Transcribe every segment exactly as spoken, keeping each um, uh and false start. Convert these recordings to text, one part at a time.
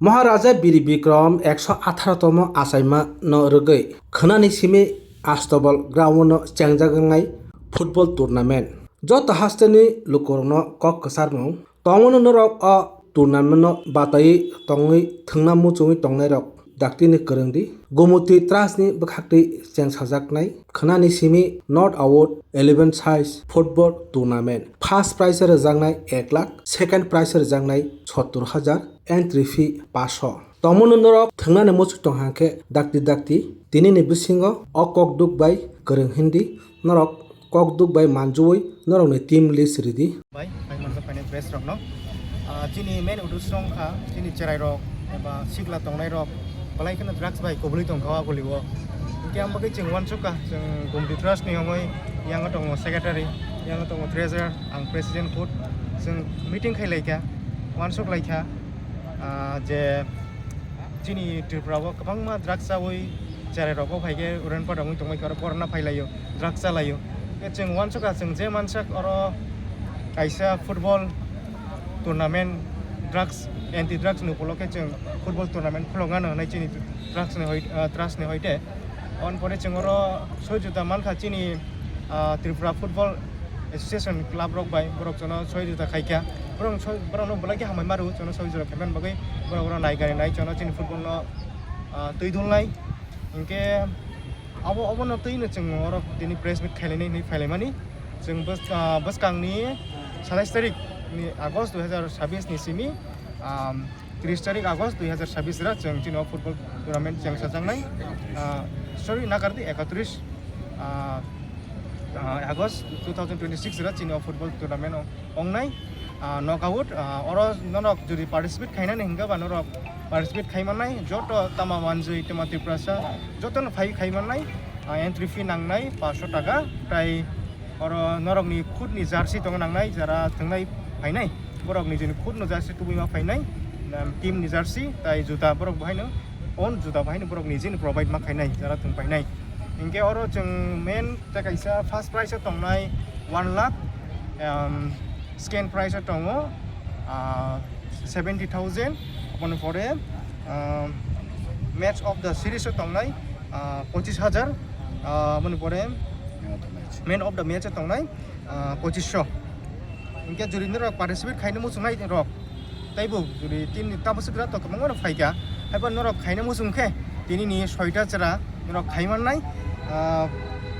Maharaja Biri Bikram ekso atharo tomo achaima no rwgwi khwnani simi Astobal ground no chengjak wngnai football tournament. Joto hasteni lukurokno kok kwcharmung tongmano norok o tournament no bataiwi tongwi thwngna muchungwi tongnairok daktini kwrwng di. Gumuti Trust ni bwkhaktwi chengsajaknai khwnani simi Not Out eleven size football tournament. First prize rwjaknai ek lakh, second prize rwjaknai sottor hajar, entry fee paso. Tongmano norok thwngnani muchuk tong hang khe dakti dakti tinini bisingo o kok duk bai kwrwng hindi norok kok duk bai manjui norokni team list ridi. Bai, bai manjak painai press rokno. Ah, chini main uddesyo wngkha chini cherai rok eba sikla tongnai rok belai kheno drugs bai kubului tongkha o guli o. Hingke ang bagwi chwng uansukha, chwng Gumti Trust ni wngwi, yang tongo secretary, yang tongo treasurer, ang president khud. Chwng meeting khai laikha, uansuk laikha, ah, je chini Tripura o kwbangma drugs chawi cherai rok o phaikhe urenpara wngwi tongbaikha, oro corona phailaio, drugs chalaio. Khe chwng uansukha, chwng je mansak oro kaisa football tournament, drugs, anti drugs ni upolokhe chwng football tournament khuloknano hwnwi chini drugs ni hoi-, ah, trust ni hoite. Aboni pore chwng oro soi juta mankha chini, ah, Tripura Football Association club rok bai, borok jono soi juta khaikha. Borok soi, borokno belai khe hambai maru, jono soi juta khaiman bagwi borok oro nai gari nai jono chini football no, ah, twi dulnai. Hinkhe abo, obono twino chwng oro tini press meet khailainai hinwi phailaimani. Chwng bws-, ah, bwskangni satais tarik ni August dui hazar sabis ni simi, ah, tris tarik August dui hazar sabis ra chwng chini o football tournament chengsajaknai. Ah, sorry, nakardi, ekatris, ah, ah, August two thousand twenty-six ra chini o football tournament o-, ongnai. Ah, knockout, ah, oro norok jodi participate khainani hingke ba norok participate khaimannai, joto tama manjui tama Tiprasa jotono phai khaimannai. Ah, entry fee nangnai paanch sho taka, tai oro norokni khudni jersey tongo nangnai, jara thwngnai phainai, borok nijini khudno jersey tubuima phainai, um, team ni jersey, tai juta borok bo haino own juta bo haino borok nijini provide ma khainai, jara thwng painai. Hinkhe oro chwng main tei kaisa first prize o tongnai one lakh, um, second prize o tongo, ah, seventy thousand, aboni pore, um, match of the series o tongnai, ah, pochis hajar, ah, aboni pore man of the match o tongnai, ah, pochis sho. Hinkhe jodi norok participate khaina muchungnai rok, teibo jodi team ni tabuk swkra to kwbangma rok phaikha, haibo norok khaina muchung khe tini ni soita chwra norok khai mannai, ah,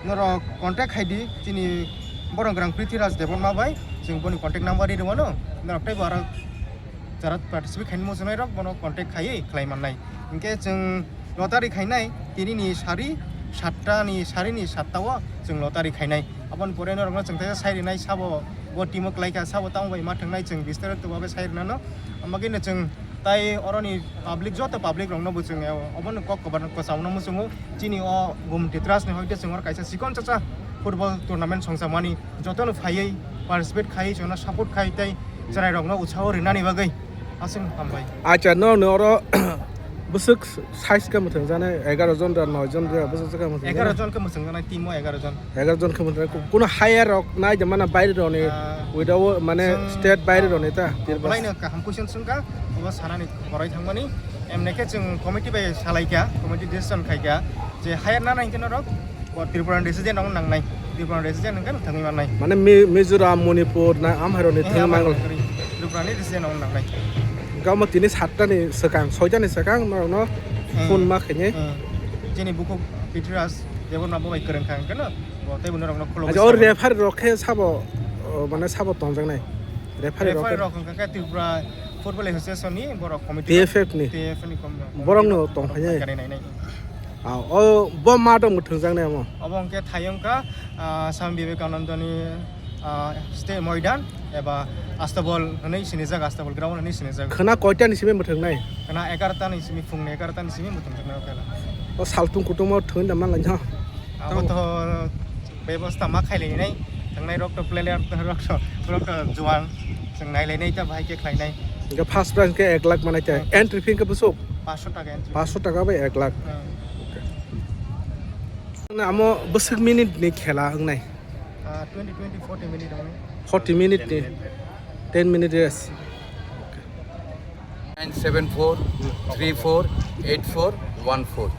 norok contact khai di chini borok gwrang Prithviraj Debbarma bai, chwng boni contact number ri rwmano, norok teibo aro jara participate khaina muchungnai rok bono contact khaiwi khlai mannai. Hinkhe chwng lottery khainai, tini ni sari satta ni, sari ni satta o chwng lottery khainai. Aboni pore norokno chwng teisa sai rinai, sabo bo team o kwlaikha, sabo tamo bai ma thwngnai, chwng bistar to bagwi sai rinano. Amagino chwng tai oroni public, joto public rokno bo chwng obono kok kwchangno muchungo. Chini o Gumti Trust ni hoite chwng oro kaisa chikon chacha football tournament songchakmani, jotono phaiwi participate khai, chwngno support khai tei chwrairokno utsaho rinani bagwi aswk hambai. Acha, no, no, oro bwswk size khe mwthangjaknai, egaroh jon da, noi jon da, bwswk khe mwthangjaknai? Egaroh jon khe mwthangjaknai, team o egaroh jon. Egaroh jon khe mwthangjaknai. Kuno higher rok nai de mana baire roni, ah, without mane chwng, state baire roni ta? Ah, belaino kaham question swngkha, obo sanani korai thangmani. Emne khe chwng committee bai salaikha, committee decision khaikha je higher nana hinkhe norok bo Tripura ni resident rok nangnai, Tripura ni resident hwnkhe thangwi mannai. Mane Mi-, Mizoram, Manipur na amhaironi thangwi mangla. Tripura ni resident rok nangnai. Gamo tini satta ni swkang, soita ni swkang norokno phone ma khainai. Hmm. Chini bukhuk Prithviraj Debbarma bo bai kwrwng kha hwnkhe no, bo teibo norokno khulugwi. Acha, o referee rok khe sabo, o, mane sabo tongjaknai? Referee rok khe Tripura Football Association ni borok committee. T F F ni? T F F ni com-, borokno committee tongphainai? Tongphainai nai. Ah, o bo ma dong mwthangjaknai omo? Obo hwnkhe thayung kha, ah, Swami Vivekananda ni, ah, state moidan eba Astabol hwnwi sinijak, Astabol ground hwnwi sinijak. Khwna koita ni simi mwthwngnai? Khwna egarota ni simi, phungni egarota ni simi mwthwngjaknai o khela. O saltung kutung ma thwngwi da manlai no? Abo to bebosta ma khailai nai, thangnai rok to player rok to, rok to juan, chwng nai lai nai ta bahai khe khlai nai. Hwnkhe first prize khe ek lakh manai ta. Hmm. Entry fee khe bwswk? Paanch sho taka entry. Paanch sho taka bai ek lakh. Hmm. Okay. Amo bwswk minute ni khela wngnai? Ah, twenty, twenty, forty minute wngnai. Forty minute ni? Ten minute rest. Okay. Nine seven four three four eight four one four.